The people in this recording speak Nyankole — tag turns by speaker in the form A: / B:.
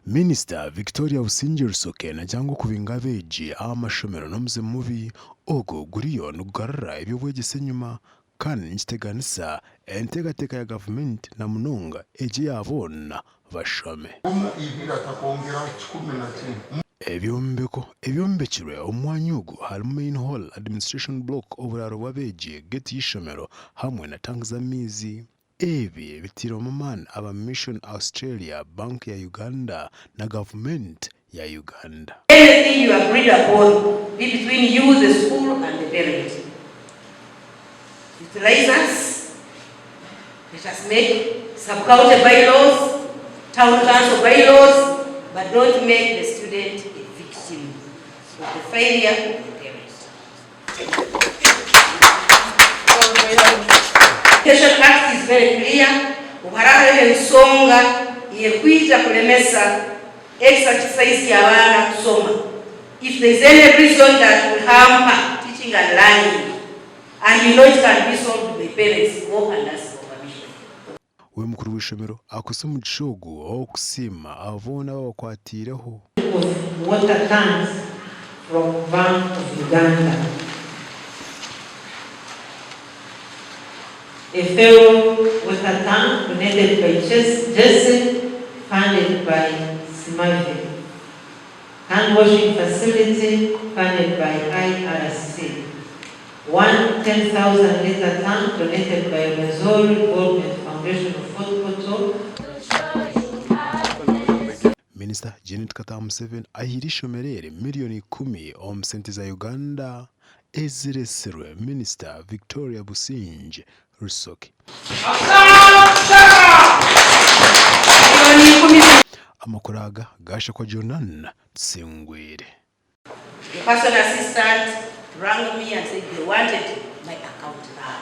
A: Minisita Victoria Busingye Rusoke naagira ngu okubinga abeegi aha mashomero n'omuze mubi ogu guriyo nigugarura eby'obwegyese enyima kandi nikiteganisa enteekateeka ya gavumenti na munonga egi eya boona bashome. Ebyombeko ebyombekirwe omu mwanya ogu harimu Main Hall, Administration Block, oburaaro bw'abeegi, geeti y'eishomero hamwe na tank z'amaizi. Ebi biteirwemu amaani aba Mission Australia, Bank ya Uganda na gavumenti ya Uganda.
B: Anything you agreed upon be between you, the school and the parent. Utilize us, let us make sub-county bylaws, town council bylaws, but don't make the student a victim of the failure of the parent. Education Act is very clear, obu haraba hariho ensonga eyerikwija kulemesa exercise y'abaana kusoma, if there is any reason that will hamper teaching and learning and you know it can be solved by parents, go and ask for permission.
A: We mukuru w'eishomero akozesa omugisha ogu ow'okusiima abo boona ababakwatiireho.
C: Of water tanks from Bank of Uganda. A fellow water tank donated by Jesse funded by Simave. Hand washing facility funded by IRC. One 10,000 litre tank donated by Rwenzori Development Foundation of Fort Portal.
A: Minisita Janet Kataha Museveni ahaire eishomero eri miriyoni ikumi omu sente za Uganda eziretsirwe Minisita Victoria Busingye Rusoke. Amakuru aga gaashakwa Jonan Tusingwire.
B: The personal assistant rang me and said they wanted my account number.